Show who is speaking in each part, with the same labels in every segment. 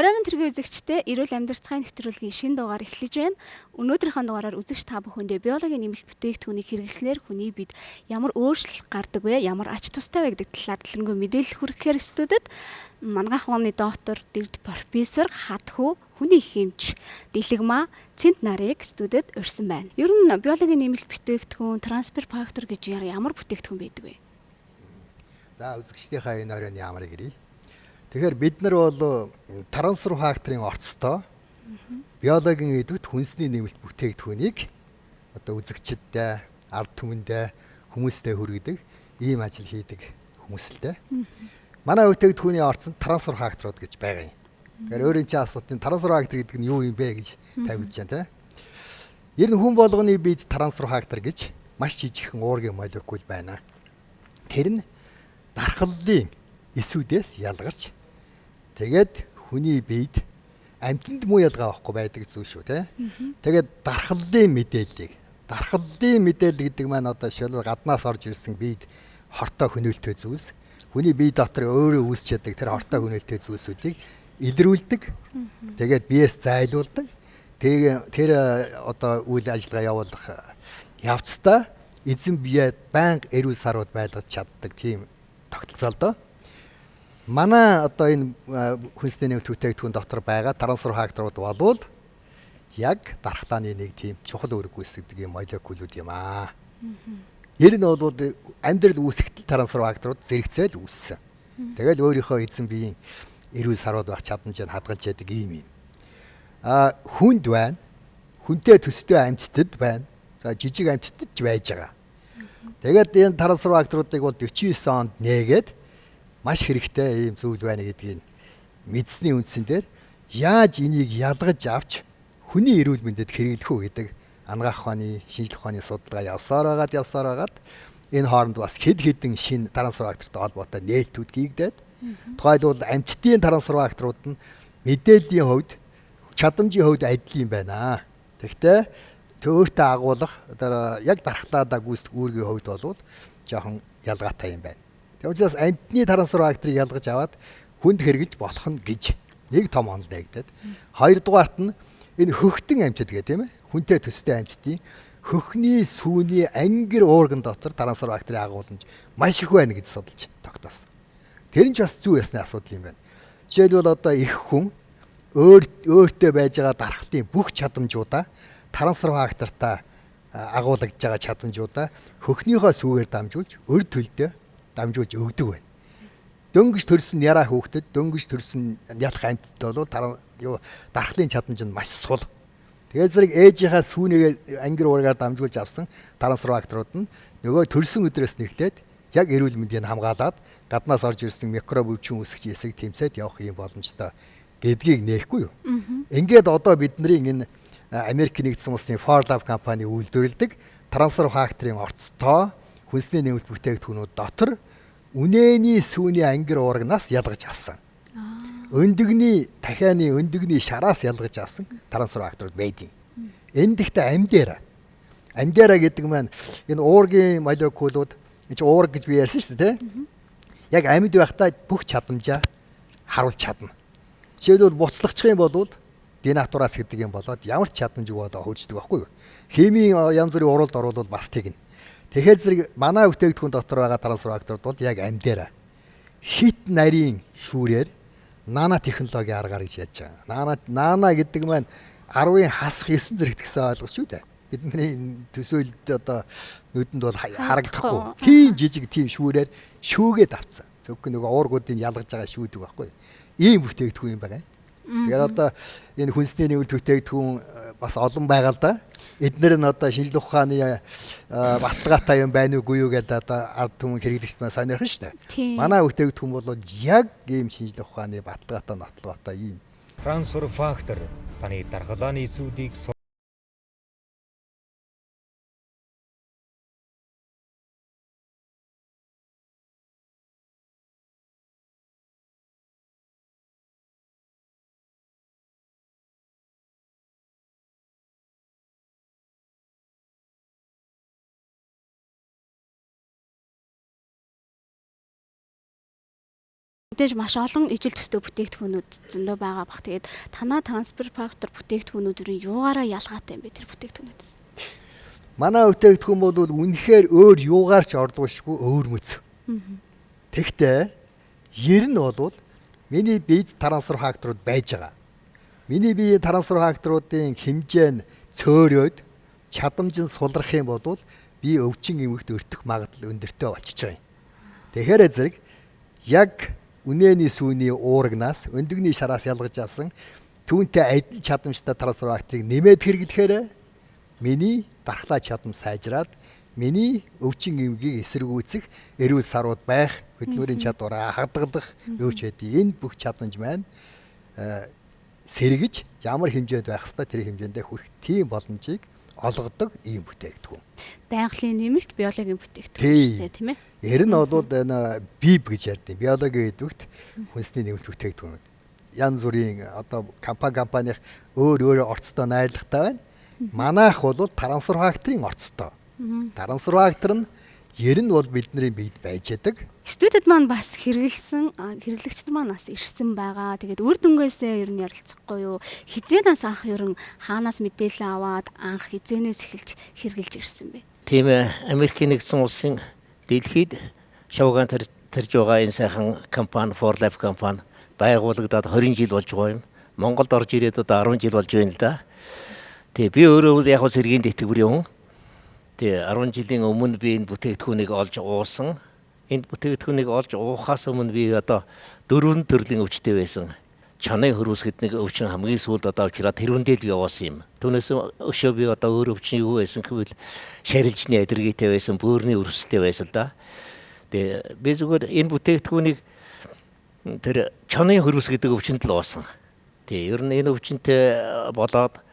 Speaker 1: Оройн тэргийн үзэгчтэй эрүүл амьдралын нэвтрүүлгийн шинэ дугаар эхлэж байна. Өнөөдрийнхөө дугаараар үзэгч та бүхэндээ биологийн нэмэлт бүтээгдэхүүнийг хэрэглэснээр хүний бид ямар өөрчлөлт гардаг вэ? Ямар ач тустай вэ гэдэг талаар дэлгэрэнгүй мэдээлэл хүргэхээр студид Мангаах ухааны доктор, дэрд профессор Хатхүү хүний хэмж Дэлэгмаа Цэнт нарыг студид урьсан байна. Ер нь биологийн нэмэлт бүтээгдэхүүн, трансфер фактор гэж ямар бүтээгдэхүүн байдаг вэ?
Speaker 2: За үзэгчдийнхаа энэ оройн ямар гэрээ. Тэгэхээр бид нар бол трансфер факторын орцтой биологийн идэвхт хүнсний нэмэлт бүтээгдэхүүнийг одоо үзэгчдээ, ард түмэндээ, хүмүүстэй хүргэдэг ийм ажил хийдэг хүмүүс л дээ. Манай бүтээгдэхүүний орцонд трансфер факторууд гэж байгаа юм. Тэгэхээр өөрийн чинь асуултын трансфер фактор гэдэг нь юу юм бэ гэж тавигдж байна те. Ер нь хүн болгоны биед трансфер фактор гэж маш жижигхэн уургийн молекул байна. Тэр нь дархлалын эсүүдээс ялгарч тэгээд хүний биед амьтанд муу ялгаа авахгүй байдаг зүйл шүү те. Тэгээд дархлалын мэдээллийг мэдээлэл гэдэг маань одоо жишээлбэл гаднаас орж ирсэн биед хортой хөнөөлтөй зүйлс, хүний бие дотор өөрөө үүсч яадаг тэр хортой хөнөөлтөй зүйлсүүдийг илрүүлдэг. Тэгээд биеэс зайлуулдаг. Тэгээд тэр одоо үйл ажиллагаа явуулах явцдаа эзэн бие байнга эрүүл сарууд байлгаж чаддаг тийм тогтолцоо л доо. Манай одоо энэ хүнсний нэмэлт бүтээгдэхүүн дотор байгаа трансфер факторууд болвол яг дархлааны нэг тийм чухал үүрэг гүйцэтгэдэг юм молекулууд юм аа. Ер нь бол амьдрал үүсгэтэл трансфер факторууд зэрэгцээл үүссэн. Тэгэл өөрийнхөө эзэн биеийн эрүүл сарууд байх чадамжийг хадгалж яадаг ийм юм. А хүнд байна. Хүнтэй төстэй амьтдад байна. За жижиг амьтдад ч байж байгаа. Тэгээд энэ трансфер факторуудыг бол 49 онд нээгээд маш хэрэгтэй ийм зүйл байна гэдгийг мэдсэний үндсэн дээр яаж энийг ялгаж авч хүний эрүүл мэндэд хэрэглэх үү гэдэг анагаах ухааны, шинжлэх ухааны судалгаа явсаар байгаад энэ хооронд бас хэд хэдэн шинэ трансфер фактортай холбоотой нээлтүүд хийгдээд тухайлбал амьтдын трансфер факторууд нь мэдээллийн хувьд, чадамжийн хувьд адил юм байна. Тэгэхдээ өөртөө агуулах одоо яг дархлаадаа гүйцэтгэх үүргийн хувьд бол жоохон ялгаатай юм байна. Тийм учраас амьтны трансфер факторыг ялгаж аваад хүнд хэрэгжилж болох нь гэж нэг том онол нэгдээд, хоёрдугаарт нь энэ хөхтөн амьтад гэх тийм ээ, хүнтэй төстэй амьтдын хөхний сүүний ангир орган дотор трансфер факторын агуулмж маш их байна гэж судалж тогтоосон. Тэр нь ч бас зүү ясны асуудал юм байна. Жишээлбэл одоо их хүн өөртөө байж байгаа дархлын бүх чадамжуудаа трансфер фактортай агуулгаж байгаа чадамжуудаа хөхнийхөө сүүгээр дамжуулж өр төлдөө дамжуулж өгдөг байна. Дөнгөж төрсөн яраа хүүхдэд, дөнгөж төрсөн ялах амьтад бол дархлын чадамж нь маш сул. Тэгээд зэрэг ээжийнхаа сүүнийг ангир уургаар дамжуулж авсан трансфер факторууд нь нөгөө төрсөн өдрөөс нэхлээд яг эрүүл мэндийг хамгаалаад гаднаас орж ирсэн микроб өвчин үүсгэж эсрэг тэмцээд явах юм боломжтой гэдгийг нээхгүй юу. Ингээд одоо бидний энэ Америк нэгдсэн улсын Forlab компани үйлдвэрлэдэг трансфер факторын орцтой хүнсний нэмэлт бүтээгдэхүүнүүд дотор үнэний сүүний ангир уурагнаас ялгаж авсан. Өндөгний дахианы өндөгний шараас ялгаж авсан трансфер факторууд байдیں۔ Энэ дэхтээ амьдаараа гэдэг маань энэ уургийн молекулууд энэ чинь уург гэж би ярьсан шүү дээ, тэ? Яг амьд байхдаа бүх чадамжаа харуулж чадна. Жишээлбэл буцлагчих юм бол денатураз гэдэг юм болоод ямар ч чадамжгүй одоо хөөждөг байхгүй юу? Химийн янз бүрийн уралд оруулбал бас тэгнэ. Тэгэхээр зэрэг манай бүтээгдэхүүн дотор байгаа трансфер факторууд бол яг амьдаараа хит нарийн шүүрээр нано технологийн аргаар гэж ярьж байгаа. Нано гэдэг маань 10-ын хасах 9 зэрэгт гэсэн ойлгож шүү дээ. Бидний төсөөлөлд одоо нүдэнд бол харагдахгүй. Тийм жижиг тийм шүүрээр шүүгээд авцсан. Зөвхөн нөгөө уургуудыг ялгаж байгаа шүүдэг байхгүй юу? Ийм бүтээгдэхүүн юм байна. Тэгэхээр одоо энэ хүнсний нэмэлт бүтээгдэхүүн бас олон байгаа л да. Эднэр нь одоо шинжлэх ухааны баталгаатай юм байна уугүй юу гэдээ одоо ард түмэн хэрэглэгч маань сонирхон шүү дээ. Манай бүтээгдэхүүн бол яг ийм шинжлэх ухааны баталгаатай нотлогоотой ийм
Speaker 3: трансфер фактор таны дархлааны эсүүдийг
Speaker 1: Мэдээж маш олон ижил төстэй бүтээгдэхүүнүүд зөндөө байгаа бах. Тэгээд танаа трансфер фактор бүтээгдэхүүнүүд юу юугаараа ялгаатай юм бэ тэр бүтээгдэхүүнүүдээс?
Speaker 2: Манай бүтээгдэхүүн бол үнэхээр өөр юугаар ч ордуушгүй өөр мэт. Тэгтээ ер нь бол миний биед трансфер факторууд байж байгаа. Миний биеийн трансфер факторуудын хэмжээ нь цөөрөөд чадамж нь сулрах юм бол би өвчин эмгэгт өртөх магадлал өндөртэй болчихж байгаа юм. Тэгэхээр зэрэг яг үнэний сүүний уурагнаас өндөгний шараас ялгаж авсан түүнтэй адил чадамжтай трансфер факторыг нэмээд хэрэглэхээр миний дархлаа чадам сайжраад миний өвчин эмгэгийг эсэргүүцэх эрүүл сарууд байх, хөдөлмөрийн чадвараа хадгалах өвч хэдий энэ бүх чадамж маань сэргэж ямар хэмжээнд байх ёстой тэр хэмжээндээ хүрэх тийм боломжийг олгодог ийм бүтээгдэхүүн.
Speaker 1: Байгалийн нэмэлт биологийн бүтээгдэхүүн шүү дээ, тийм ээ.
Speaker 2: Ер нь бол энэ БИБ гэж ярьдаг. Биологийн идэвхт хүнсний нэмэлт бүтээгдэхүүн. Янз бүрийн одоо компанийн өөр өөр орцтой найрлагатай байна. Манайх бол трансфер факторын орцтой. Трансфер фактор нь ер нь бол бидний биед байж яадаг.
Speaker 1: Студид маань бас хэрэгэлсэн, хэрэглэгчд маань бас ирсэн байгаа. Тэгээд үр дүнгээсээ ер нь ярилцахгүй юу? Хизээнээс анх ер нь хаанаас мэдээлэл аваад анх хизээнээс эхэлж хэрэгжилж ирсэн бэ?
Speaker 4: Тийм ээ, Америкийн нэгдсэн улсын дэлхийд шавгаан тарж байгаа энэ сайхан компани For Life компани байгуулагдаад 20 жил болж байгаа юм. Монголд орж ирээд одоо 10 жил болж байна л да. Тий, би өөрөө яг сэргийн тэтгэврийн хүн. Тий, 10 жилийн өмнө би энэ бүтээгдэхүүнийг олж уусан. Энэ бүтээгдэхүүнийг олж уухаас өмнө би одоо 4 төрлийн өвчтэй байсан. Чонын хөрвөсгөд нэг өвчин хамгийн сүүлд одоо авчираад тэрүүндээ л би явуулсан юм. Түүнээс өшөө би одоо өөр өвчин юу байсан гэвэл шарилжны аллергитэй байсан, бөөрийн өрсөлтэй байсан л да. Тэгээ би зүгээр энэ бүтээгдэхүүнийг тэр чонын хөрвөс гэдэг өвчнөд л уусан. Тий, ер нь энэ өвчнөд болоод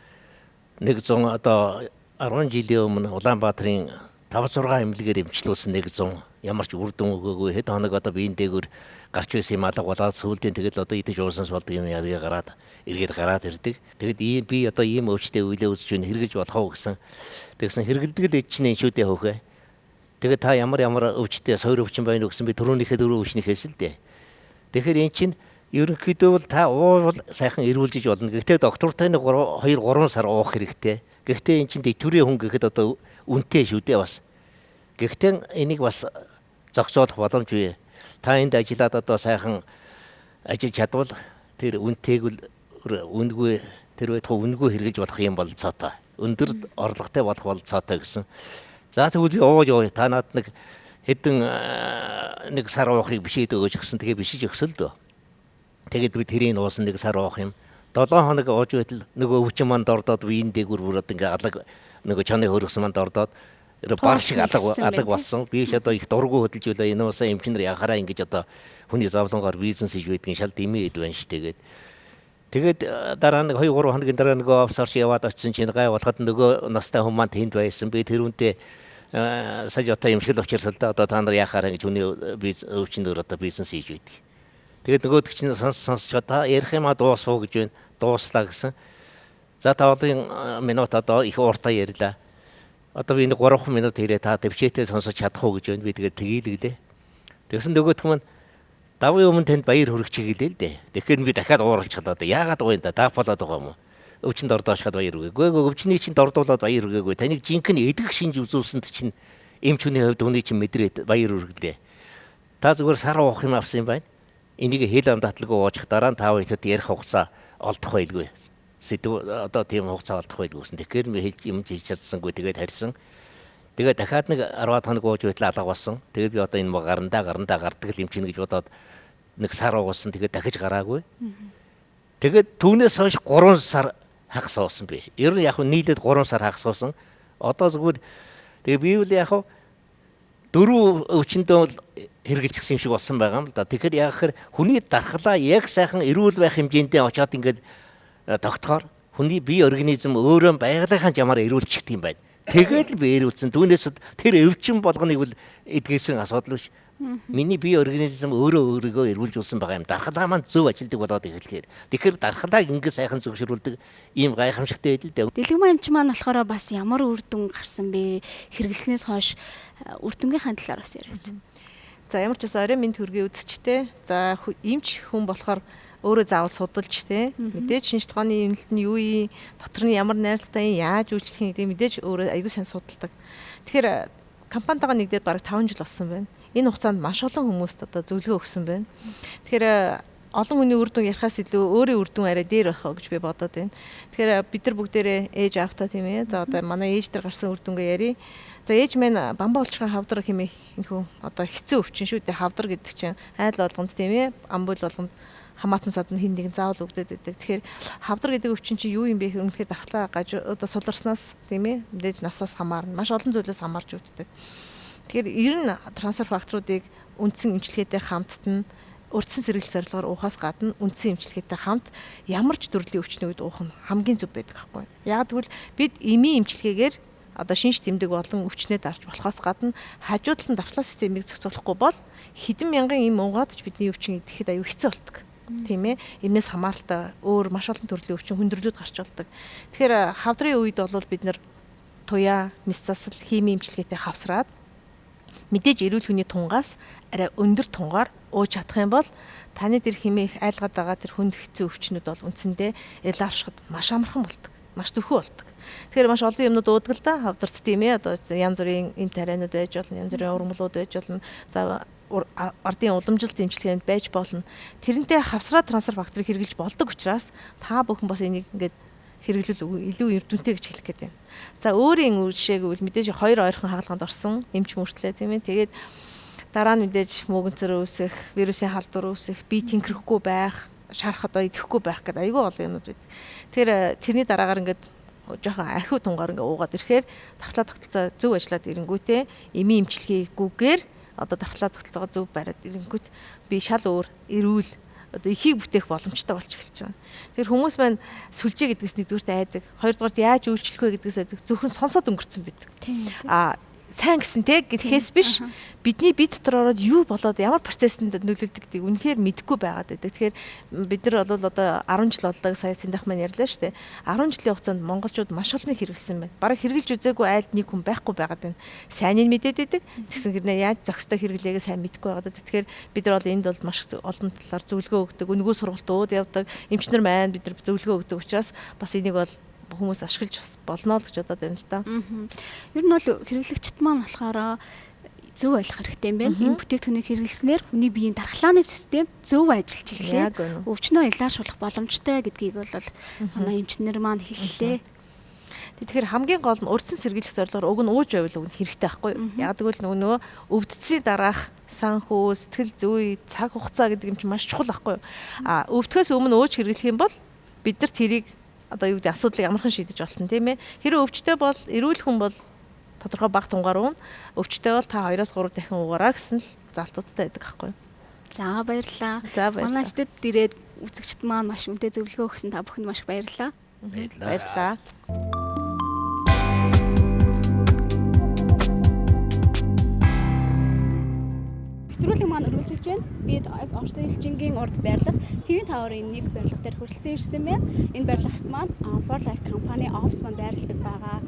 Speaker 4: 100 одоо 10 жилийн өмнө Улаанбаатарын 5 6 эмнэлгээр эмчлүүлсэн 100 ямар ч үр дүн өгөөгүй хэд хоног одоо биеийн дээгүүр гарч байсан юм алга болоод сүүлдээ тэгэл одоо идэж уусанс болдог юм ялгаа гараад эргээд гараад ирдэг. Тэгэд ийм би одоо ийм өвчтэй үйлээ үзэж байна хэрэгжилж болох уу гэсэн. Тэгсэн хэрэгэлдэг л эд чинь шүү дээ хөөхөө. Тэгээд та ямар ямар өвчтэй сойр өвчин байна уу гэсэн би түрүүнийхээ дөрөв өвчнийхээс л дээ. Тэгэхээр эн чинь ерөнхийдөө бол та уувал сайхан эрүүлжиж болно. Гэхдээ доктортай нэг 2 3 сар уух хэрэгтэй. Гэхдээ эн чинь тэтгэврийн хүн гэхэд одоо үнэтэй шүү дээ бас. Гэхдээ энийг бас зохицуулах боломж бий. Та энд ажиллаад одоо сайхан ажиллаж чадвал тэр үнэтэйг үнэгүй тэр байтугай үнэгүй хэрэгжилж болох юм болцоотой. Өндөр орлоготой болох болцоотой гэсэн. За тэгвэл би ууж яваа. Та над нэг хэдэн нэг сар уухыг бишээд өгөөч гэсэн. Тэгээ бишиж өгсөн л дөө. Тэгээд би тэрийг уусан нэг сар уух юм. 7 хоног ууж байтал нөгөө өвчин манд ордоод биеийн дээгүүр бүр одоо ингээ алаг нөгөө чоны хөрөсөн манд ордоод бар шиг алаг болсон. Би ч одоо их дургу хөдөлж байлаа. Энэ усаа эмчнэр яхаараа ингэж одоо хүний зовлонгоор бизнес хийж байдгийн шал дэмий хэд байна шүү тэгээд. Тэгээд дараа нэг 2 3 хоногийн дараа нөгөө офсорч яваад очисон чинь гай болоход нөгөө настай хүн маань тэнд байсан. Би тэрүүнтэй сая одоо юм шиг л учирсал да. Одоо та нар яхаараа ингэж хүний өвчнөр одоо бизнес хийж байдаг. Тэгээд нөгөөдөг чинь сонсчоо та ярих юмаа дуусвуу гэж байна. Дууслаа гэсэн. За та олон минут одоо их ууртаа ярьлаа. Одоо би энэ 3 минут ирээ та төвчээтэй сонсож чадах уу гэж байна. Би тэгээд тгийлгэлээ. Тэгсэн нөгөөх нь давын өмнө танд баяр хүргэчих гэлээ л дээ. Тэгэхээр би дахиад ууралчихлаа. Одоо яагаад байгаа юм да? Даав болоод байгаа юм уу? Өвчнөд ордоошхад баяр хүргээгүй. Өвчнийг чинь дордуулаад баяр хүргээгүй. Таныг жинхэнэ эдгэх шинж үзүүлсэнд чинь эмч хүний хувьд үнийг чинь мэдрээд баяр хүргэлээ. Та зүгээр сар уух юм авсан юм байна. Энийг хэл ам таталгүй уучих дараа нь та хоёрт ярих хугацаа олдох байлгүй. Сэдв одоо тийм хугацаа олдох байлгүй гэсэн. Тэгэхээр би хэлж юм хийж чадсангүй тэгээд харьсан. Тэгээд дахиад нэг 10 хоног ууж байтал алга болсон. Тэгээд би одоо энэ гарандаа гардаг юм чинь гэж бодоод нэг сар уусан. Тэгээд дахиж гараагүй. Тэгээд түүнээс хойш 3 сар хагас уусан би. Ер нь яг нийлээд 3 сар хагас уусан. Одоо зүгээр тэгээд би үл яг дөрөв өвчнөдөө бол хэрэгжилчихсэн юм шиг болсон байгаа юм л да. Тэгэхээр яг хэр хүний дархлаа яг сайхан эрүүл байх хэмжээндээ очиод ингээд тогтохоор хүний бие организм өөрөө байгалийнхаа жамаар эрүүлчих юм байна. Тэгээд л би эрүүлсэн. Түүнээс тэр өвчин болгоныг бол эдгээсэн асуудал биш. Миний бие организм өөрөө өөрийгөө эрүүлж үлсэн байгаа юм. Дархлаа маань зөв ажилдаг болоод эхлэхээр. Тэгэхээр дархлааг ингэ сайхан зөвшөөрүүлдэг ийм гайхамшигтай байл дээ.
Speaker 1: Дэлгэмэн эмч маань болохоор бас ямар үр дүн гарсан бэ? Хэрэглэснээс хойш үр дүнгийн талаар бас яриач.
Speaker 5: За ямар ч гэсэн орой минь төргийн үзэгчтэй. За эмч хүн болохоор өөрөө заавал судалж те мэдээж шинж тогооны эмнэлт нь юу юм, дотор нь ямар найрлагатай юм, яаж үйлчлэх юм гэдэг мэдээж өөрөө аягүй сайн судалдаг. Тэгэхээр компанитайгаа нэгдээд бараг 5 жил болсон байна. Энэ хугацаанд маш олон хүмүүст одоо зөвлөгөө өгсөн байна. Тэгэхээр олон хүний үр дүн ярихаас илүү өөрийн үр дүн арай дээр байх гэж би бодоод байна. Тэгэхээр бид нар бүгдээрээ ээж аавтай тийм ээ. За одоо манай ээж дээр гарсан үр дүнгээ ярий. За ээж маань бамбаа олчхон хавдар хэмээх энэхүү одоо хэцүү өвчин шүү дээ. Хавдар гэдэг чинь айл болгонд тийм ээ. Амбул болгонд хамаатан садан хин нэгэн заавал өвдөд байдаг. Тэгэхээр хавдар гэдэг өвчин чинь юу юм бэ гэхээр үнэхээр дархлаа гаж одоо суларснаас тийм ээ. Мэдээж нас бас хамаарна. Маш олон зүйлээс хамаарч өвддөг. Тэгэхээр ер нь трансфер факторуудыг үндсэн эмчилгээтэй хамттан урьдчилан сэргийлэх зорилгоор уухаас гадна үндсэн эмчилгээтэй хамт ямар ч төрлийн өвчний үед уух нь хамгийн зөв байдаг байхгүй. Яг тэгвэл бид эмийн эмчилгээгээр одоо шинж тэмдэг болон өвчнөө дарж болохоос гадна хажуу талд нь дархлаа системийг зохицуулахгүй бол хэдэн мянган эм уугаад ч бидний өвчин идэхэд аюу хэцүү болдог. Тийм ээ. Эмнээс хамааралтай өөр маш олон төрлийн өвчин хүндрэлүүд гарч болдог. Тэгэхээр хавдрын үед бол бид нар туяа, мэс засал, химийн эмчилгээтэй хавсраад мэдээж эрүүл хүний тунгаас арай өндөр тунгаар ууж чадах юм бол таны тэр химээх айлгаад байгаа тэр хүнд хэцүү өвчнүүд бол үндсэндээ эларшихад маш амархан болдог. Маш дөхөө болдог. Тэгэхээр маш олон юмнууд уудаг л да. Хавдарт тийм ээ. Одоо янз бүрийн эм тарианууд байж болно, янз бүрийн ургамлууд байж болно. За ардын уламжлалт эмчилгээнд байж болно. Тэрнтэй хавсраа трансфер факторыг хэрэглэж болдог учраас та бүхэн бас энийг ингээд хэрэглүүл илүү үр дүнтэй гэж хэлэх гээд байна. За өөрийн жишээг үл мэдээж хоёр ойрхон хагалгаанд орсон эмч мөртлөө тийм ээ. Тэгээд дараа нь мэдээж мөөгөнцөр үүсэх, вирусын халдвар үүсэх, бие тэнхрэхгүй байх, шарах одоо идэхгүй байх гэдэг айгүй олон юмнууд байд. Тэгэхээр тэрний дараагаар ингээд жоохон ахиу тунгаар ингээд уугаад ирэхээр дархлаа тогтолцоо зөв ажиллаад ирэнгүүтээ эмийн эмчилгээгүйгээр одоо дархлаа тогтолцоогоо зөв бариад ирэнгүүт би шал өөр эрүүл одоо ихийг бүтээх боломжтой болж эхэлж байгаа. Тэгэхээр хүмүүс маань сүлжээ гэдгээс нэгдүгüрт айдаг. Хоёрдугаарт яаж үйлчлэх вэ гэдгээс айдаг. Зөвхөн сонсоод өнгөрцөн байдаг. Аа сайн гэсэн те гэхээс биш бидний бие дотор ороод юу болоод ямар процессэнд нөлөөлдөг гэдгийг үнэхээр мэдэхгүй байгаад байдаг. Тэгэхээр бид нар бол одоо 10 жил боллоо сая Сэндах маань ярьлаа шүү дээ. 10 жилийн хугацаанд монголчууд маш олныг хэрэглэсэн байна. Бараг хэрэглэж үзээгүй айлд нэг хүн байхгүй байгаад байна. Сайныг мэдээд байдаг. Тэгсэн хэрнээ яаж зохистой хэрэглээгээ сайн мэдэхгүй байгаад байдаг. Тэгэхээр бид нар бол энд бол маш олон талаар зөвлөгөө өгдөг. Үнэгүй сургалтууд явдаг. Эмчнэр маань бид нар зөвлөгөө өгдөг учраас бас энийг бол хүмүүс ашиглаж болно л гэж бодоод байна л да.
Speaker 1: Ер нь бол хэрэглэгчд маань болохоор зөв ойлгох хэрэгтэй юм байна. Энэ бүтээгдэхүүнийг хэрэглэснээр хүний биеийн дархлааны систем зөв ажиллаж эхлээд өвчнөө илааршуулах боломжтой гэдгийг бол манай эмчнэр маань хэллээ.
Speaker 5: Тэгэхээр хамгийн гол нь урьдчилан сэргийлэх зорилгоор уг нь ууж байвал уг нь хэрэгтэй байхгүй юу? Яг тэгвэл нөгөө өвдсөний дараах санхүү, сэтгэл зүй, цаг хугацаа гэдэг юм чинь маш чухал байхгүй юу? А өвдөхөөс өмнө ууж хэрэглэх юм бол бид нар тэрийг одоо юу гэдэг асуудлыг амархан шийдэж болно тийм ээ. Хэрэв өвчтэй бол эрүүл хүн бол тодорхой бага тунгаар уuna. Өвчтэй бол та 2-3 дахин уугаараа гэсэн л залтуудтай байдаг байхгүй юу.
Speaker 1: За баярлалаа. Манай студид ирээд үзэгчд маань маш үнэтэй зөвлөгөө өгсөн та бүхэнд маш их баярлалаа.
Speaker 5: Баярлалаа.
Speaker 1: Нэвтрүүлэг маань үргэлжилж байна. Бид Орсын элчингийн урд байрлах TV Tower-ын нэг барилга дээр хүрэлцэн ирсэн байна. Энэ барилгад маань For Life компани офис маань байрладаг байгаа.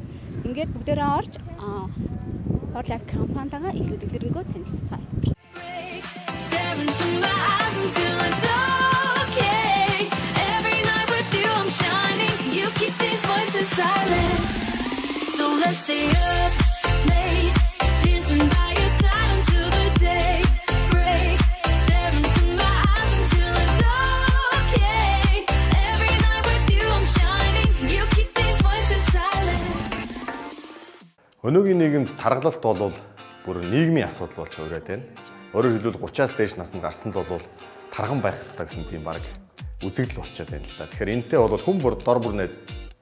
Speaker 1: Ингээд бүгдээрээ орж For Life компанитайгаа илүү дэлгэрэнгүй танилцацгаая.
Speaker 6: Өнөөгийн нийгэмд таргалалт бол бүр нийгмийн асуудал болж хувираад байна. Өөрөөр хэлбэл 30-аас дээш наснд гарсан л бол тарган байх ёстой гэсэн тийм баг үзэгдэл болчиход байна л да. Тэгэхээр энэтэй бол хүн бүр дор бүрнээ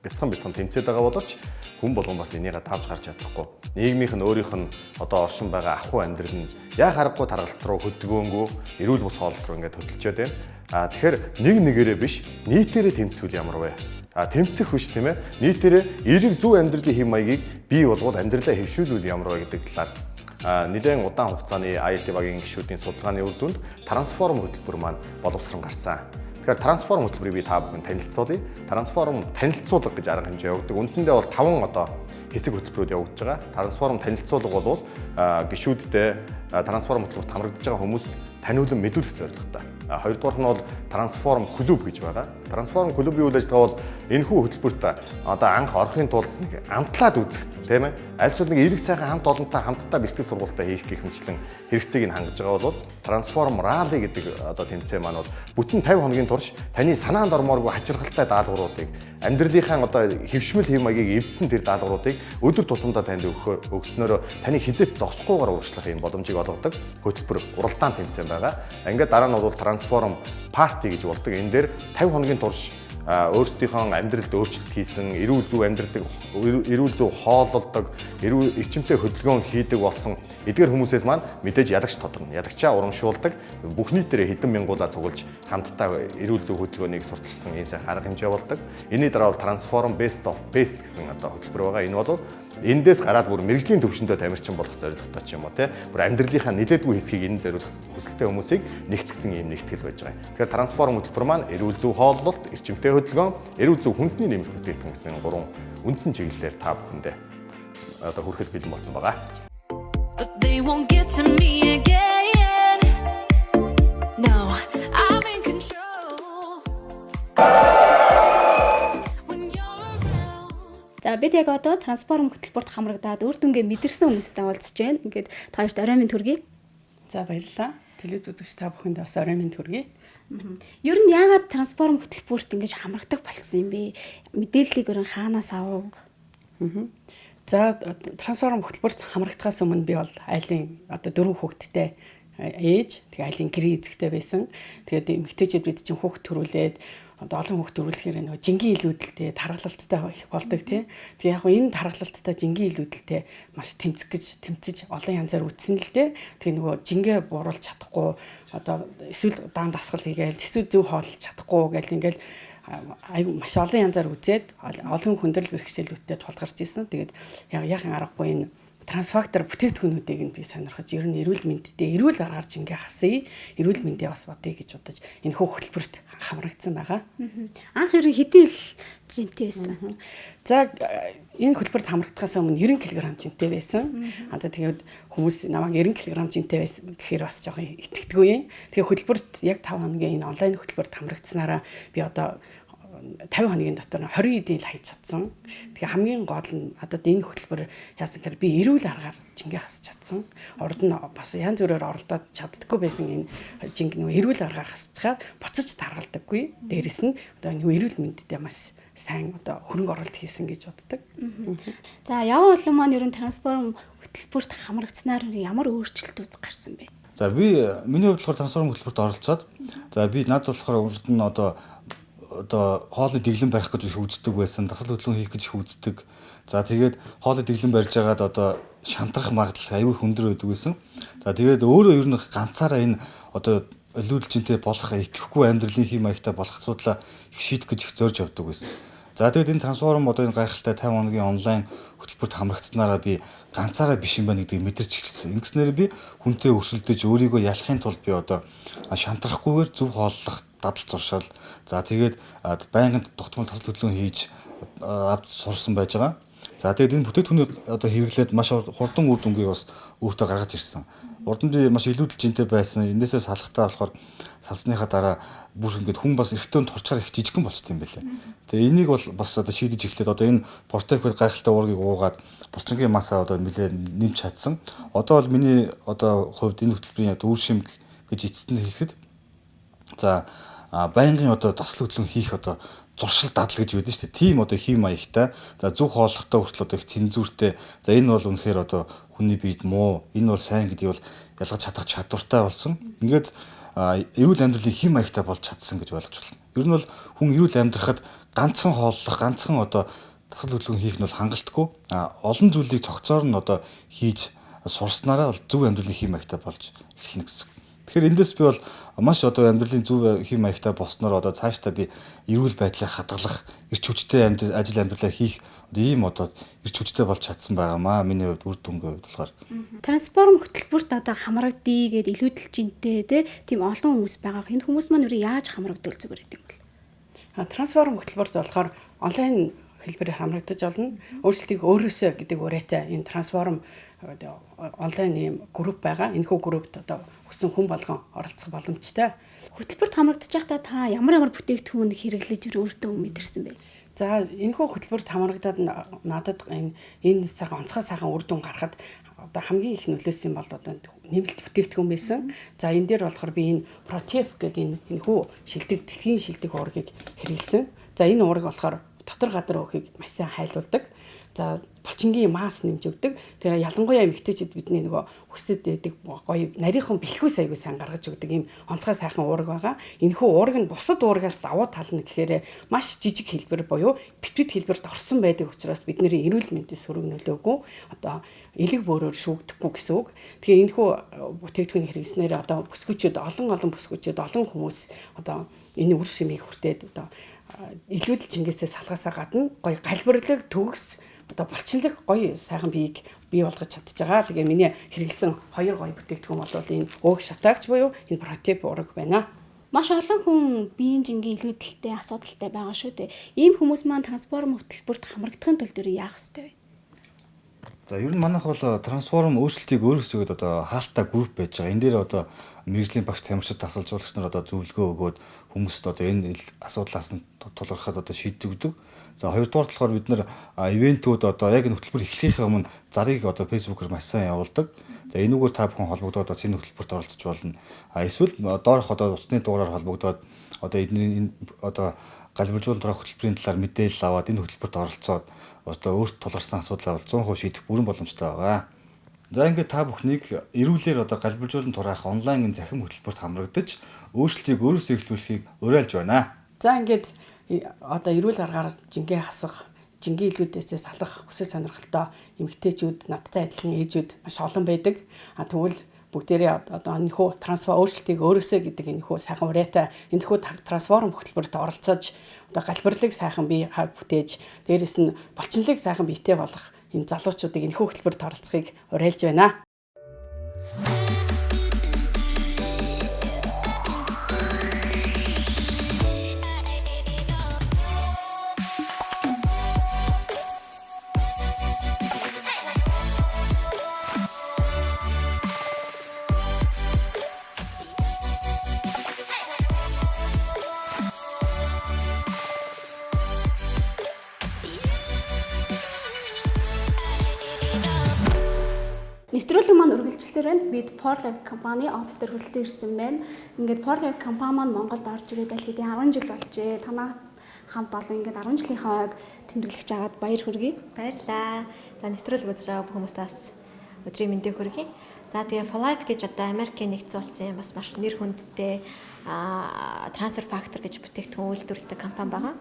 Speaker 6: бяцхан тэмцээд байгаа боловч хүн болгон бас энийгээ давж гарч чадахгүй. Нийгмийнх нь өөрийнх нь одоо оршин байгаа ахуй амьдрал нь яа харахгүй таргалт руу хөдөлгөөнгөө эрүүл бус хооллолт руу ингээд хөдөлчөөд байна. А тэгэхээр нэг нэгээрээ биш нийтээрээ тэмцвэл ямар вэ? А тэмцэх биш тийм ээ. Нийтээрээ эерэг зөв амьдралын хэв маягийг бий болгол амьдралаа хэвшүүлвэл ямар вэ гэдэг талаар нэлээд удаан хугацааны IELTS багийн гишүүдийн судалгааны үр дүнд трансформ хөтөлбөр маань боловсрон гарсан. Тэгэхээр трансформ хөтөлбөрийг би та бүхэн танилцуулъя. Трансформ танилцуулга гэж арга хэмжээ явагддаг. Үндсэндээ бол 5 одоо хэсэг хөтөлбөрүүд явагдаж байгаа. Трансформ танилцуулга бол гишүүддээ Transform хөтөлбөрт хамрагдаж байгаа хүмүүст таниулан мэдүүлэх зорилготой. Хоёрдугаарх нь бол Transform клуб гэж байгаа. Transform клубын үйл ажиллагаа бол энэхүү хөтөлбөрт одоо анх орохын тулд нэг амтлаад үзэх, тийм ээ. Аль эсвэл нэг эрэг сайхан хамт олонтой хамтдаа бэлтгэл сургуультаа хийх гэх мэтчлэн хэрэгцээг нь хангаж байгаа бол Transform Rally гэдэг одоо тэмцээн маань бол бүтэн 50 хоногийн турш таны санаанд ормооргүй хачирхалтай даалгавруудыг, амьдралынхаа одоо хэвшмэл хэв маягийг эвдсэн тэр даалгавруудыг өдөр тутамдаа танд өгснөөрөө таны хизээч зогсохгүйгээр урагшлах юм боломжийг олгодог хөтөлбөр уралдаан тэмцээн байгаа. Ингээд дараа нь бол Transform Party гэж болдог. Энэ дээр 50 хоногийн турш өөрсдийнхөө амьдралд өөрчлөлт хийсэн, эрүүл зөв амьдрдаг, эрүүл зөв хооллолдог, эрүүл эрчимтэй хөдөлгөөн хийдэг болсон эдгээр хүмүүсээс маань мэдээж ялагч тодорно. Ялагчаа урамшуулдаг, бүх нийтээрээ хэдэн мянгуулаа цуглаж хамтдаа эрүүл зөв хөдөлгөөнийг сурталчилсан ийм сайхан арга хэмжээ болдог. Энэний дараа бол Transform Best of Best гэсэн одоо хөтөлбөр байгаа. Энэ бол эндээс гараад бүр мэрэгжлийн төвшөндөө тамирчин болох зорилготой ч юм уу, те. Бүр амьдралынхаа нэлээдгүй хэсгийг энэ зориулах хүсэлтэй хүмүүсийг нэгтгэсэн ийм нэгтгэл байж байгаа юм. Тэгэхээр Transform хөтөлбөр маань эрүүл зөв хооллолт, эрчимтэй хөдөлгөөн, эрүүл зөв хүнсний нэмэлт бүтээгдэхүүн гэсэн гурван үндсэн чиглэлээр та бүхэндээ одоо хүрэхэд бэлэн болсон байгаа.
Speaker 7: But they won't get to me again. No, I'm in control. When you're around.
Speaker 1: За, бид яг одоо Transform хөтөлбөрт хамрагдаад үр дүнгээ мэдэрсэн хүмүүстэй уулзч байна. Ингээд та хоёрт орой минь төргий.
Speaker 8: За, баярлалаа. Телевиз үзэгч та бүхэндээ бас орой минь төргий.
Speaker 1: Ер нь яагаад Transform хөтөлбөрт ингэж хамрагдаг болсон юм бэ? Мэдээллийг өрн хаанаас авав?
Speaker 8: За, Transform хөтөлбөрт хамрагдахаас өмнө би бол айлын одоо дөрвөн хүүхэдтэй ээж, тэгээ айлын гэрээ эзэгтэй байсан. Тэгээд эмэгтэйчүүд бид чинь хүүхэд төрүүлээд одоо олон хүүхэд төрүүлэхээр нөгөө жингийн илүүдэлтэй, таргалалттай их болдог, тий. Тэгээ яг энэ таргалалттай, жингийн илүүдэлтэй маш тэмцэх гэж тэмцэж олон янзаар үтсэн л дээ. Тэгээ нөгөө жингээ бууруулж чадахгүй, одоо эсвэл даан дасгал хийгээл, эсвэл зөв хооллож чадахгүй гэл ингээл айгу маш олон янзаар үзээд олон хүндрэл бэрхшээлүүдтэй тулгарч исэн. Тэгээд яг аргагүй энэ трансфактор бүтээгдэхүүнүүдийг нь би сонирхож, ер нь эрүүл мэндтэй эрүүл аргаар жингээ хасъя, эрүүл мэндээ бас бодъё гэж бодож энэ хөх хөтөлбөрт хамрагдсан байгаа.
Speaker 1: Анх ер нь хэдэн ил жинтэй байсан?
Speaker 8: За, энэ хөтөлбөрт хамрагдахаас өмнө 90 кг жинтэй байсан. Одоо тэгээд хүмүүс намайг 90 кг жинтэй байсан гэхээр бас жоохон итгэдэггүй юм. Тэгээ хөтөлбөрт яг 5 хоногийн энэ онлайн хөтөлбөрт хамрагдсанараа би одоо 50 хоногийн дотор 20 эдийн л хайж чадсан. Тэгээ хамгийн гол нь одоо энэ хөтөлбөр яасан гэхээр би эрүүл аргаар жингээ хасч чадсан. Урд нь бас янз бүрээр оролдоод чаддаггүй байсан энэ жинг нөгөө эрүүл аргаар хасчихаар буцаж таргалдаггүй. Дээрэс нь одоо нөгөө эрүүл мэндэд маш сайн одоо хөрөнгө оруулалт хийсэн гэж боддог.
Speaker 1: За, яван олон маань ер нь Transform хөтөлбөрт хамрагдсанаар ямар өөрчлөлтүүд гарсан бэ?
Speaker 9: За, би миний хувьд болохоор Transform хөтөлбөрт оролцоод, за, би над болохоор урд нь одоо хоолны дэглэм барих гэж их үздэг байсан, дасгал хөдөлгөөн хийх гэж их үздэг. За, тэгээд хоолны дэглэм барьж байгаад одоо шантрах магадлал аюу их өндөр байдаг байсан. За, тэгээд өөрөө ер нь ганцаараа энэ одоо илүүдэлжинтэй болох, итгэхгүй амьдралын хэм маягтай болох асуудлаа их шийдэх гэж их зорж явдаг байсан. За, тэгээд энэ Transform одоо энэ гайхалтай 50 хоногийн онлайн хөтөлбөрт хамрагдсанараа би ганцаараа биш юм байна гэдгийг мэдэрч эхэлсэн. Ингэснээр би хүнтэй өрсөлдөж өөрийгөө ялахын тулд би одоо шантрахгүйгээр зөв хооллох дадал зуршаал. За, тэгээд байнгын тогтмол тасал хөдөлгөөн хийж авч сурсан байж байгаа. За, тэгээд энэ бүтээгдэхүүнийг одоо хэрэглээд маш хурдан үр дүнгийг бас өөртөө гаргаж ирсэн. Урд нь би маш илүүдэлжинтэй байсан. Эндээсээ салахтаа болохоор салсныхаа дараа бүр ингээд хүн бас эргэтэн турчаар их жижигхэн болчт юм байлээ. Тэгээ энийг бол бас одоо шийдэж эхлээд одоо энэ Протеквер гайхалтай уургийг уугаад булчингийн масаа одоо нэлээ нэмж чадсан. Одоо бол миний одоо хувьд энэ хөтөлбөрийн үр шим гэж эцэст нь хэлэхэд, за, байнгын одоо дасгал хөдөлгөөн хийх одоо зуршил дадал гэж байдаг шүү дээ. Тийм одоо хэв маягтай, за, зөв хооллохтой хүртэл одоо их цензүүртэй. За, энэ бол үнэхээр одоо хүний биед муу, энэ бол сайн гэдгийг бол ялгаж чадах чадвартай болсон. Ингээд эрүүл амьдралын хэв маягтай болж чадсан гэж ойлгож байна. Ер нь бол хүн эрүүл амьдрахад ганцхан хооллох, ганцхан одоо дасгал хөдөлгөөн хийх нь бол хангалтгүй. Олон зүйлийг цогцоор нь одоо хийж сурснараа бол зөв амьдралын хэв маягтай болж эхэлнэ гэсэн. Тэгэхээр эндээс би бол маш одоо амьдралын зөв хэв маягтай болсноор одоо цаашдаа би эрүүл байдлыг хадгалах, эрч хүчтэй ажил амьдралаа хийх одоо ийм одоо эрч хүчтэй болж чадсан байгаамаа. Миний хувьд үр дүнгийн хувьд болохоор.
Speaker 1: Transform хөтөлбөрт одоо хамрагдъя гэд илүүдэлжинтэй тийм олон хүмүүс байгаа. Энэ хүмүүс маань өөрөө яаж хамрагдвал зүгээр гэдэг юм бол?
Speaker 8: Transform хөтөлбөрт болохоор онлайн хэлбэрээр хамрагдаж болно. Өөрчлөлтийг өөрөөсөө гэдэг уриатай энэ Transform онлайн ийм групп байгаа. Энэхүү группт одоо хүссэн хүн болгон оролцох боломжтой.
Speaker 1: Хөтөлбөрт хамрагдаж байхдаа та ямар ямар бүтээгдэхүүн хэрэглэж өөртөө мэдэрсэн бэ?
Speaker 8: За, энэхүү хөтөлбөрт хамрагдаад надад энэ сайхан онцгой сайхан үр дүн гарахад одоо хамгийн их нөлөөлсөн бол одоо нэмэлт бүтээгдэхүүн байсан. За, энэ дээр болохоор би энэ Protef гэдэг энэ энэхүү шилдэг дэлхийн шилдэг уургийг хэрэглэсэн. За, энэ уураг болохоор дотор гадар өөхийг маш сайн хайлуулдаг. За, булчингийн масс нэмж өгдөг. Тэр ялангуяа эмэгтэйчүүд бидний нөгөө хүсэд байдаг гоё нарийнхан бэлхүүс аягүй сайн гаргаж өгдөг ийм онцгой сайхан уураг байгаа. Энэхүү уураг нь бусад уурагаас давуу тал нь гэхээр маш жижиг хэлбэр буюу битвит хэлбэрт орсон байдаг учраас бидний эрүүл мэндэд сөрөг нөлөөгүй одоо элэг бөөрөөр шүүгдэхгүй гэсэн үг. Тэгэхээр энэхүү бүтээгдэхүүн хэрэглэснээр одоо бүсгүүчүүд олон бүсгүүчүүд олон хүмүүс одоо энэ үр шимийг хүртээд одоо илүүдэл чингээсээ салгаасаа гадна гоё галбирлаг төгс одоо булчинлаг гоё сайхан биеийг бий болгож чадж байгаа. Тэгээ миний хэрэглэсэн хоёр гоё бүтээгдэхүүн бол энэ өөх шатаагч буюу энэ Protef уураг байна.
Speaker 1: Маш олон хүн биеийн жингийн илүүдэлтэй асуудалтай байгаа шүү дээ. Ийм хүмүүс маань трансформ хөтөлбөрт хамрагдахын тулд өөр яах ёстой вэ?
Speaker 9: За, ер нь манайх бол трансформ өөрчлөлтийг өөрөөсөө одоо хаалттай групп байж байгаа. Энэ дээр одоо мэргэжлийн багш тамирчид тасалжуулагч нар одоо зөвлөгөө өгөөд хүмүүст одоо энэ асуудлаас нь тулгархад одоо шийдэгдэг. За, хоёрдугаар болохоор бид нар ивентүүд одоо яг энэ хөтөлбөр эхлэхийнхээ өмнө зарыг одоо Facebook-оор маш сайн явуулдаг. За, энүүгээр та бүхэн холбогдоод бас энэ хөтөлбөрт оролцож болно. А эсвэл доорх одоо утасны дугаараар холбогдоод одоо эдний энэ одоо галбиржуулан тураах хөтөлбөрийн талаар мэдээлэл аваад энэ хөтөлбөрт оролцоод одоо өөрт тулгарсан асуудлаа бол 100% шийдэх бүрэн боломжтой байгаа. За, ингээд та бүхнийг эрүүлэр одоо галбиржуулан тураах онлайн энэ захим хөтөлбөрт хамрагдаж өөрчлөлтийг өөрөөсөө эхлүүлэхийг уриалж байна.
Speaker 8: За, ингээд одоо эрүүл аргаар жингээ хасах, жингийн илүүдээсээ салах хүсэл сонирхолтой эмэгтэйчүүд, надтай адилхан ээжүүд маш олон байдаг. А тэгвэл бүгдээрээ одоо энэхүү трансфер өөрчлөлтийг өөрөөсөө гэдэг энэхүү сайхан уриатай энэхүү трансформ хөтөлбөрт оролцож одоо галбирлыг сайхан бие хааг бүтээж, дээрэс нь булчинлыг сайхан биетэй болох энэ залуучуудыг энэхүү хөтөлбөрт оролцохыг уриалж байна.
Speaker 1: Нэвтрүүлэг маань үргэлжилсээр байна. Бид For Life компани офис дээр хүрэлцэн ирсэн байна. Ингээд For Life компани маань Монголд орж ирээд аль хэдийн 10 жил болжээ. Танаа хамт олон ингээд 10 жилийнхээ ойг тэмдэглэж байгаад баяр хүргэе.
Speaker 5: Баярлалаа. За, нэвтрүүлэг үзэж байгаа бүх хүмүүстээ бас өдрийн мэндийг хүргэе. За, тэгээ For Life гэж одоо Америкийн нэгдсэн улсын бас маш нэр хүндтэй трансфер фактор гэж бүтээгдэхүүн үйлдвэрлэдэг компани байгаа.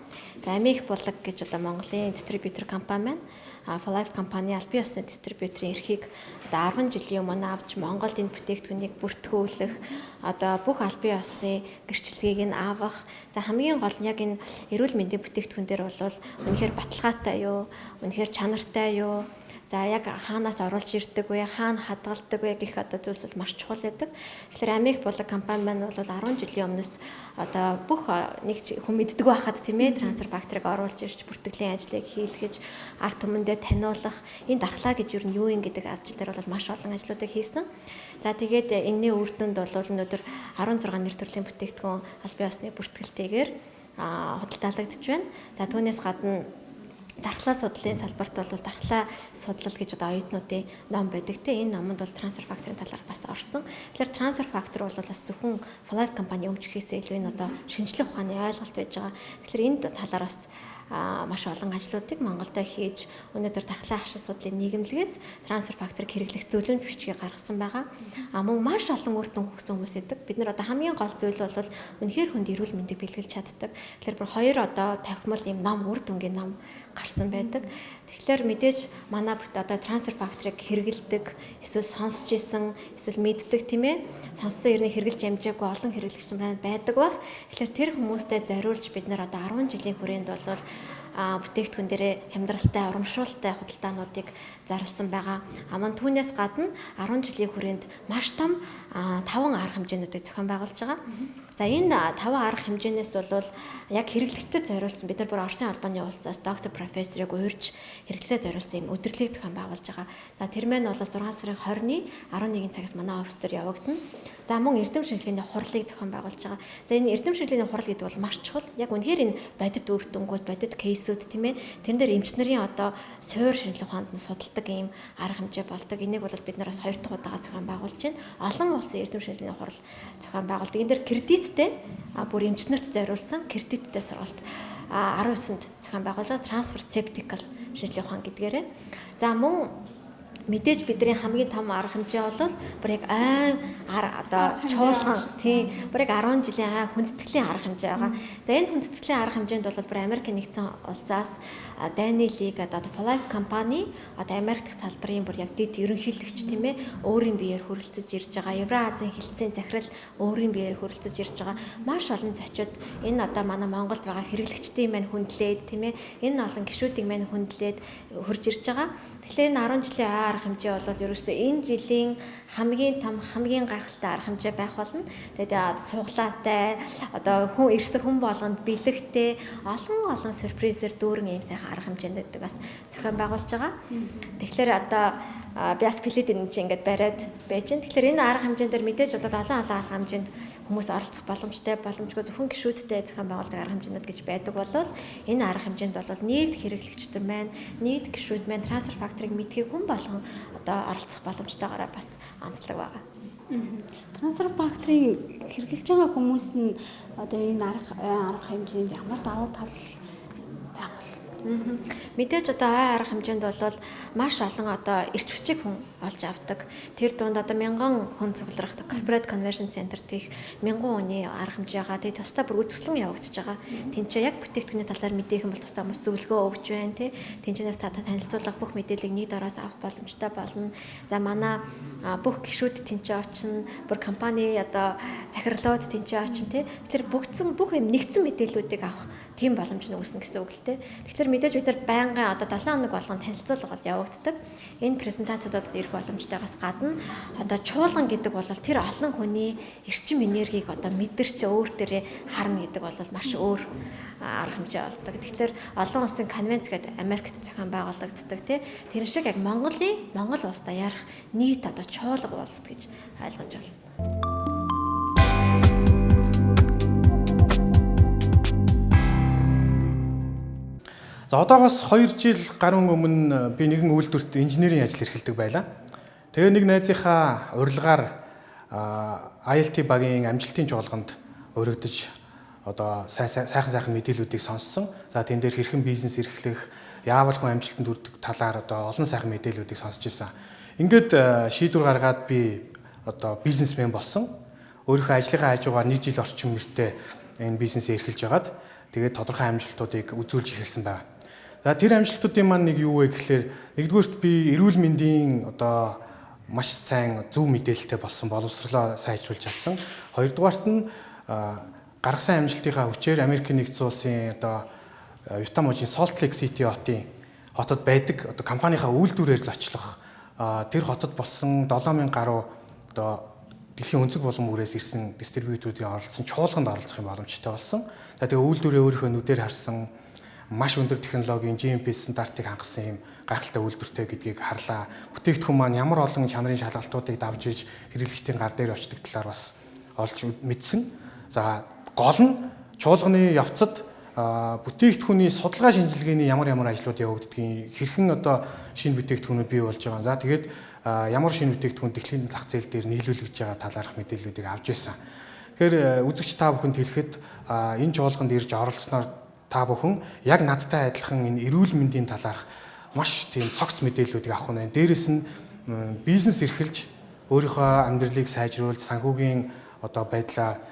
Speaker 5: Тэгээ Америк булаг гэж одоо Монголын дистрибьютор компани байна. For Life компани аль бие усны дистрибьюторын эрхийг одоо 10 жилийн өмнө авч Монголд энэ бүтээгдэхүүнийг бүртгүүлэх, одоо бүх аль бие усны гэрчлэгийг нь авах. За, хамгийн гол нь яг энэ эрүүл мэндийн бүтээгдэхүүн дээр бол үнэхээр баталгаатай юу, үнэхээр чанартай юу, за яг хаанаас оруулж ирдэг вэ, хаана хадгалдаг вэ гэх одоо зүйлс бол маш чухал байдаг. Тэгэхээр Америк булаг компани маань бол 10 жилийн өмнөөс одоо бүх нэг хүн мэддэг байхад тийм ээ трансфер факторыг оруулж ирж бүртгэлийн ажлыг хийлгэж ард түмэндээ таниулах энэ дархлаа гэж юу нь юу юм гэдэг ажил дээр бол маш олон ажлуудыг хийсэн. За, тэгээд энэний үр дүнд бол өнөөдөр 16 нэр төрлийн бүтээгдэхүүн аль бие усны бүртгэлтэйгээр худалдаалагдж байна. За, түүнээс гадна дархлаа судлалын салбарт бол дархлаа судлал гэж одоо оюутнуудын ном байдаг те. Энэ номонд бол трансфер факторын талаар бас орсон. Тэгэхээр трансфер фактор бол бас зөвхөн For Life компани өмчгөхөөсөө илүү энэ одоо шинжлэх ухааны ойлголт байж байгаа. Тэгэхээр энэ талаар бас маш олон ажлуудыг Монголд хийж өнөөдөр дархлаа хашил судлалын нийгэмлэгээс трансфер факторыг хэрэглэх зөвлөмж бичгийг гаргасан байгаа. А мөн маш олон үр дүн өгсөн хүмүүс идэг. Бид нар одоо хамгийн гол зүйл бол үнэхээр хүнд эрүүл мэндийг бэлгэлж чаддаг. Тэгэхээр бүр хоёр одоо тохимол юм ном үр дүнгийн ном гарсан байдаг. Тэгэхээр мэдээж манай бүт одоо трансфер факторыг хэрэгэлдэг, эсвэл сонсч исэн, эсвэл мэддэг тийм ээ. Сонссон ерний хэрэгжилж амжаагүй олон хэрэглэгч нар байдаг байх. Тэгэхээр тэр хүмүүстэй зориулж бид нар одоо 10 жилийн хүрээнд бол
Speaker 10: бүтээгдэхүүн дээрээ хямдралтай, урамшуултай худалдаануудыг зарласан байгаа. Мөн түүнээс гадна 10 жилийн хүрээнд маш том 5 арга хэмжээнүүдийг зохион байгуулж байгаа. За энэ 5 арга хэмжээнээс бол яг хэрэглэгчдэд зориулсан бид нар бүр Оросын холбооны улсаас доктор профессорыг урьж хэрэглэгчдэд зориулсан юм өдөрлөгийг зохион байгуулж байгаа. За тэр маань бол 6 сарын 20-ны 11 цагаас манай офис дээр явагдана. За мөн эрдэм шинжилгээний хурлыг зохион байгуулж байгаа. За энэ эрдэм шинжилгээний хурал гэдэг бол маш чухал. Яг үнэхээр энэ бодит үр дүнгууд, бодит кейсүүд тийм ээ. Тэрэн дээр эмч нарын одоо суур шинжилгээ ухаанд нь судалдаг ийм арга хэмжээ болдог. Энийг бол бид нар бас 2 дахь удаага зохион байгуулж байна. Олон улсын эрдэм шинжилгээний хурал зохион байгуулдаг. Энэ дээр кредиттэй бүр эмч нарт зориулсан кредиттэй сургалт 19-нд зохион байгуулж байгаа трансферцептикал шинжилгээ ухаан гэдгээрээ. За мөн мэдээж бидний хамгийн том арга хэмжээ бол бүр яг одоо чуулган тийм бүр яг 10 жилийн хүндэтгэлийн арга хэмжээ байгаа. За энэ хүндэтгэлийн арга хэмжээнд бол бүр Америк нэгдсэн улсаас Дайны лиг одоо For Life компани одоо Америк дахь салбарын бүр яг дэд ерөнхийлөгч тийм ээ өөрийн биеэр хүрэлцэж ирж байгаа. Евроазийн хэлтсийн захирал өөрийн биеэр хүрэлцэж ирж байгаа. Маш олон зочид энэ одоо манай Монголд байгаа хэрэглэгчдийн маань хүндлээд тийм ээ энэ олон гишүүдийн маань хүндлээд хурж ирж байгаа. Тэгэхээр энэ 10 жилийн арга хэмжээ бол ерөөсөө энэ жилийн хамгийн том хамгийн гайхалтай арга хэмжээ байх болно. Тэгээд суглаатай одоо хүн ирсэн хүн болгонд бэлэгтэй олон олон сюрпризээр дүүрэн ийм сайхан арга хэмжээнд бас зохион байгуулж байгаа. Тэгэхээр одоо би бас плед энэ чинь ингээд бариад байж гин. Тэгэхээр энэ арга хэмжээнд дээр мэдээж бол олон олон арга хэмжээнд хүмүүс оролцох боломжтой, боломжгүй зөвхөн гишүүдтэй зохион байгуулдаг арга хэмжээнүүд гэж байдаг бол энэ арга хэмжээнд бол нийт хэрэглэгчдэн маань, нийт гишүүд маань трансфер факторыг мэдхийг хүн болгон одоо оролцох боломжтойгоороо бас онцлог байгаа.
Speaker 1: Трансфер факторыг хэрэглэж байгаа хүмүүс нь одоо энэ арга хэмжээнд ямар давуу тал байх вэ?
Speaker 10: Мэдээж одоо арга хэмжээнд бол маш олон одоо эрч хүчийг хүн олж авдаг. Тэр дунд одоо мянган хүн цугларах Corporate Convention Center тех мянган хүний арга хэмжээ байгаа. Тэгээ тусдаа бүр үзэсгэлэн явагдаж байгаа. Тинчээ яг бүтээгдэхүүний талаар мэдээх юм бол тусдаа хүмүүс зөвлөгөө өгч байна тий. Тинчэнээс та танилцуулга бүх мэдээллийг нэг дороос авах боломжтой болно. За манай бүх гишүүд тинчээ очино. Бүр компани одоо захирлууд тинчээ очино тий. Тэгэхээр бүгдсэн бүх юм нэгдсэн мэдээллүүдийг авах тийм боломж нь үүснэ гэсэн үг л тий. Тэгэхээр мэдээж бид нар байнгын одоо 7 хоног болгон танилцуулга бол явагддаг. Энэ презентацуудад ирэх боломжтойгоос гадна одоо чуулган гэдэг бол тэр олон хүний эрчим энергийг одоо мэдэрч өөр дээрээ харна гэдэг бол маш өөр арга хэмжээ болдог. Тэгэхээр олон улсын конвенц гэдэг Америкт зохион байгуулагддаг тий. Тэр шиг яг Монгол улс даяарх нийт одоо чуулга уулздаг гэж ойлгож байна.
Speaker 11: За одоогоос 2 жил гаруй өмнө би нэгэн үйлдвэрт инженерийн ажил эрхэлдэг байлаа. Тэгээ нэг найзынхаа урилгаар ILT багийн амжилтын чуулганд уригдаж одоо сайхан мэдээллүүдийг сонссон. За тэн дээр хэрхэн бизнес эрхлэх, яавал хүн амжилтанд хүрдэг талаар одоо олон сайхан мэдээллүүдийг сонсч ирсэн. Ингээд шийдвэр гаргаад би одоо бизнесмен болсон. Өөрийнхөө ажлынхаа хажуугаар 1 жил орчим нэртэй энэ бизнесээ эрхэлж байгаад тэгээд тодорхой амжилтуудыг үзүүлж эхэлсэн байна. За тэр амжилтуудын маань нэг юу вэ гэхлээр нэгдүгээрт би эрүүл мэндийн одоо маш сайн зөв мэдээлэлтэй болсон, боловсролоо сайжруулж чадсан. Хоёрдугаарт нь гаргасан амжилтынхаа хүчээр Америкийн нэгдсэн улсын одоо Юта мужийн Salt Lake City хотод байдаг одоо компанийнхаа үйлдвэрээр зочлох тэр хотод болсон 7000 гаруй одоо дэлхийн өнцөг булан бүрээс ирсэн дистрибьюторуудын оролцсон чуулганд оролцох юм боломжтой болсон. За тэгээ үйлдвэрээ өөрийнхөө нүдээр харсан маш өндөр технологийн GMP стандартыг хангасан юм гайхалтай үйлдвэртэй гэдгийг харлаа. Бүтээгдэхүүн маань ямар олон чанарын шалгалтуудыг давж иж хэрэглэгчдийн гар дээр очдог талаар бас олж мэдсэн. За гол нь чуулганы явцад бүтээгдэхүүний судалгаа шинжилгээний ямар ямар ажлууд явагддгийг, хэрхэн одоо шинэ бүтээгдэхүүнүүд бий болж байгаа. За тэгээд ямар шинэ бүтээгдэхүүн дэлхийн зах зээл дээр нийлүүлэгдэж байгаа талаарх мэдээллүүдийг авч байсан. Тэгэхээр үзэгч та бүхэнд хэлэхэд энэ чуулганд ирж оролцсноор та бүхэн яг надтай адилхан энэ эрүүл мэндийн талаарх маш тийм цогц мэдээллүүдийг авах нь. Дээрээс нь бизнес эрхэлж өөрийнхөө амьдралыг сайжруулж санхүүгийн одоо байдлаа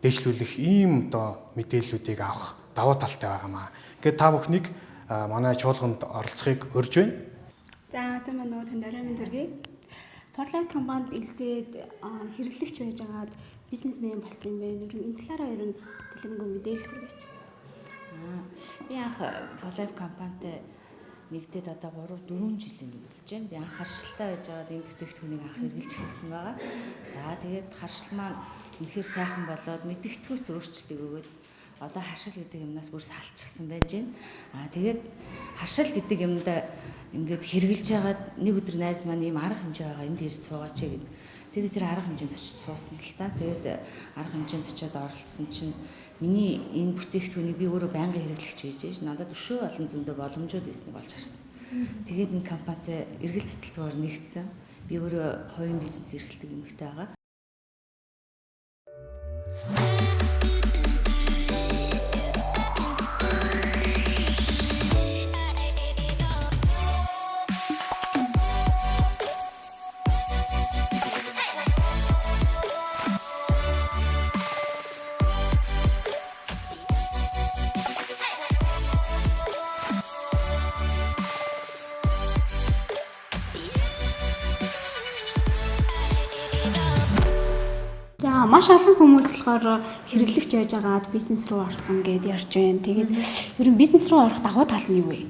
Speaker 11: дэвшлүүлэх ийм одоо мэдээллүүдийг авах давуу талтай байгаамаа. Ингээд та бүхнийг манай чуулганд оролцохыг урьж байна.
Speaker 1: За сайн байна уу, танд орой минь төргий. For Life компанид элсээд хэрэглэгч байж байгаад бизнесмен болсон юм байна. Ер нь энэ талаараа ер нь дэлгэрэнгүй мэдээлэл хүргээч.
Speaker 12: Би анх 4Life компанитай нэгдээд одоо 3 4 жилийн болж байна. Би анх харшилтай байж байгаад энэ бүтээгдэхүүнийг анх хэрэглэж эхэлсэн байгаа. За тэгээд харшил маань үнэхээр сайхан болоод мэдэгдэхүүц өөрчлөлтийг өгөөд одоо харшил гэдэг юмнаас бүр салчихсан байж байна. Тэгээд харшил гэдэг юмдаа ингээд хэрэглэж байгаад нэг өдөр найз маань ийм арга хэмжээ байгаа, энд ирж суугаач гэд. Тэгээд тэр арга хэмжээнд очиж суусан л та. Тэгээд арга хэмжээнд очиод оролцсон чинь миний энэ бүтээгдэхүүнийг би өөрөө байнгын хэрэглэгч байж ээж надад өшөө олон зөндөө боломжууд ирснийг олж харсан. Тэгээд энэ компанитай эргэл сэтгэлгээр нэгдсэн. Би өөрөө хувийн бизнес эрхэлдэг эмэгтэй байгаа.
Speaker 1: Маш олон хүмүүс болохоор хэрэглэгч байж байгаад бизнес рүү орсон гэд ярьж байна. Тэгээд ер нь бизнес рүү орох давуу тал нь юу вэ?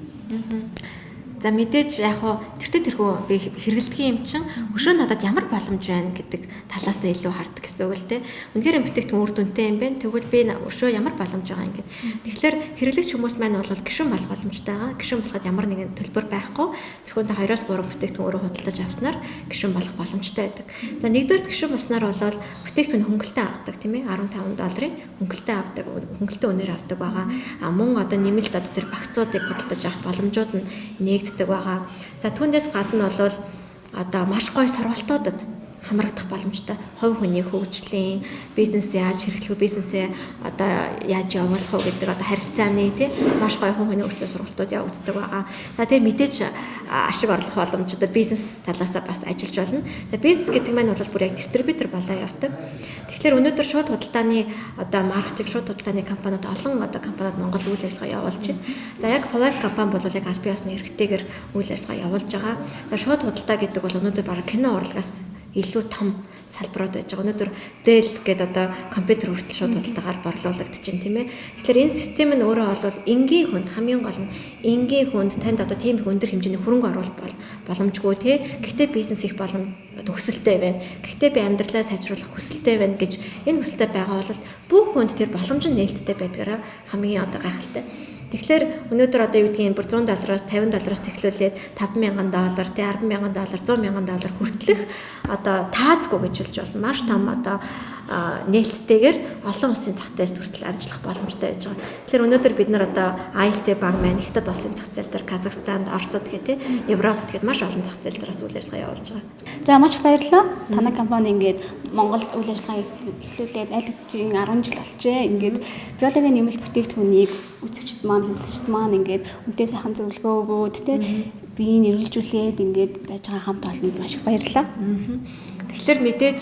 Speaker 10: За мэдээж яг хуу тэртээ тэрхүү би хэрэглэдэг юм чинь өшөө надад ямар боломж байна гэдэг талаасаа илүү хардаг гэсэн үг л дээ. Үнэхээр бүтээгдэхүүн үр дүнтэй юм байна. Тэгвэл би өшөө ямар боломж байгаа юм гэд. Тэгэхээр хэрэглэгч хүмүүс маань бол гишүүн болох боломжтой байгаа. Гишүүн болоход ямар нэгэн төлбөр байхгүй. Зөвхөн та 2-3 бүтээгдэхүүн өөрөө худалдаж авснаар гишүүн болох боломжтой байдаг. За нэгдүгээр гишүүн болсноор бол бүтээгдэхүүн хөнгөлөлтөө авдаг, тийм ээ, 15 долларын хөнгөлөлтөө авдаг, хөнгөлөлтөө үнээр авдаг байгаа. А мөн одоо нэмэлт одоо тэр багцуудыг худалдаж авах боломжууд нь нэгддэг байгаа. За түүнээс гадна бол одоо маш гоё сургалтуудад хамрагдах боломжтой. Хувь хүний хөгжлийн, бизнес яаж хэрэглэх вэ, бизнесээ одоо яаж явуулах вэ гэдэг одоо харилцааны тий маш гоё хувь хүний хөгжлийн сургалтууд явагддаг байгаа. За тэгээ мэдээж ашиг орлох боломж одоо бизнес талаасаа бас ажиллаж болно. За бизнес гэдэг маань бол бүр яг дистрибьютор болоо явдаг. Тэгэхээр өнөөдөр шууд худалдааны одоо маркетинг, шууд худалдааны компаниуд олон одоо компаниуд Монголд үйл ажиллагаа явуулж байна. За яг 4Life компани бол яг аль бие усны хэрэгтэйгээр үйл ажиллагаа явуулж байгаа. За шууд худалдаа гэдэг бол өнөөдөр бараг кино урлагаас илүү том салбарууд байж байгаа. Өнөөдөр Dell гэдэг одоо компьютер хүртэл шууд худалдаагаар борлуулагдаж байна, тийм ээ. Тэгэхээр энэ систем нь өөрөө бол энгийн хүнд, хамгийн гол нь энгийн хүнд танд одоо тийм их өндөр хэмжээний хөрөнгө оруулалт бол боломжгүй, тий. Гэхдээ бизнес хийх боломж хүсэлтэй байна. Гэхдээ би амьдралаа сайжруулах хүсэлтэй байна гэж энэ хүсэлтэй байгаа бол бүх хүнд тэр боломж нь нээлттэй байдгаараа хамгийн одоо гайхалтай. Тэгэхээр өнөөдөр одоо юу гэдгийг бүр 100 доллароос 50 доллароос эхлүүлээд 5,000 доллар, тий 10,000 доллар, 100,000 доллар хүртэлх одоо таазгүй гэж хэлж болно. Маш том одоо нээлттэйгээр олон улсын зах зээлд хүртэл амжлах боломжтой байж байгаа. Тэгэхээр өнөөдөр бид нар одоо IELTS баг маань Хятад улсын зах зээл дээр, Казахстанд, Оросд гэх тий Европт гэхэд маш олон зах зээл дээр бас үйл ажиллагаа явуулж байгаа.
Speaker 1: За маш их баярлалаа. Танай компани ингээд Монголд үйл ажиллагаа эхлүүлээд аль хэдийн 10 жил болжээ. Ингээд биологийн нэмэлт бүтээгдэхүүнийг үзэгчд маань, хэрэглэгчд маань ингээд үнэтэй сайхан зөвлөгөө өгөөд тий биеийг эргэлжүүлээд ингээд байж байгаа хамт олонд маш их баярлалаа.
Speaker 10: Тэгэхээр мэдээж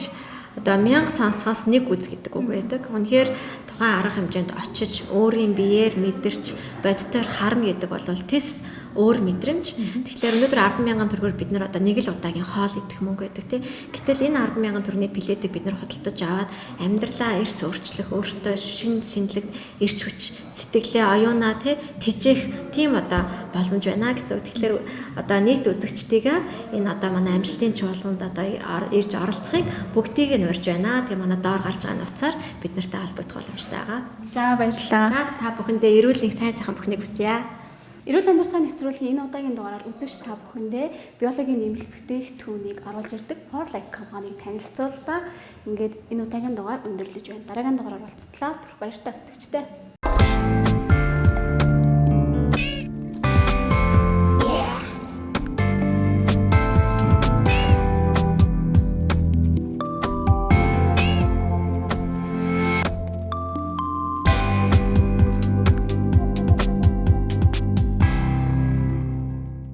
Speaker 10: одоо 1000 сонсохоос нэг үз гэдэг үг байдаг. Үнэхээр тухайн арга хэмжээнд очиж өөрийн биеэр мэдэрч бодитоор харна гэдэг бол тэс өөр мэдрэмж. Тэгэхээр өнөөдөр 10,000 төгрөгөөр бид нар одоо нэг л удаагийн хоол идэх мөнгө байдаг тий. Гэтэл энэ 10,000 төгрөгийн билетийг бид нар худалдаж аваад амьдралаа эрс өөрчлөх, өөртөө шин шинэлэг эрч хүч, сэтгэлээ оюунаа тий тэжээх тийм одоо боломж байна гэсэн үг. Тэгэхээр одоо нийт үзэгчдийг энэ одоо манай амжилтын чуулганд одоо ирж оролцохыг бүгдийг нь урьж байна. Тэгээ манай доор гарч байгаа нууцаар бид нартай холбогдох боломжтой байгаа.
Speaker 1: За баярлалаа.
Speaker 10: Та бүхэндээ эрүүл нэг сайн сайхан бүхнийг хүсье.
Speaker 1: Эрүүл амьдралын нэвтрүүлгийн энэ удаагийн дугаараар үзэгч та бүхэндээ биологийн нэмэлт бүтээгдэхүүнийг оруулж ирдэг 4Life компанийг танилцууллаа. Ингээд энэ удаагийн дугаар өндөрлөж байна. Дараагийн дугаараар уулзтлаа. Түр баяртай үзэгчдээ.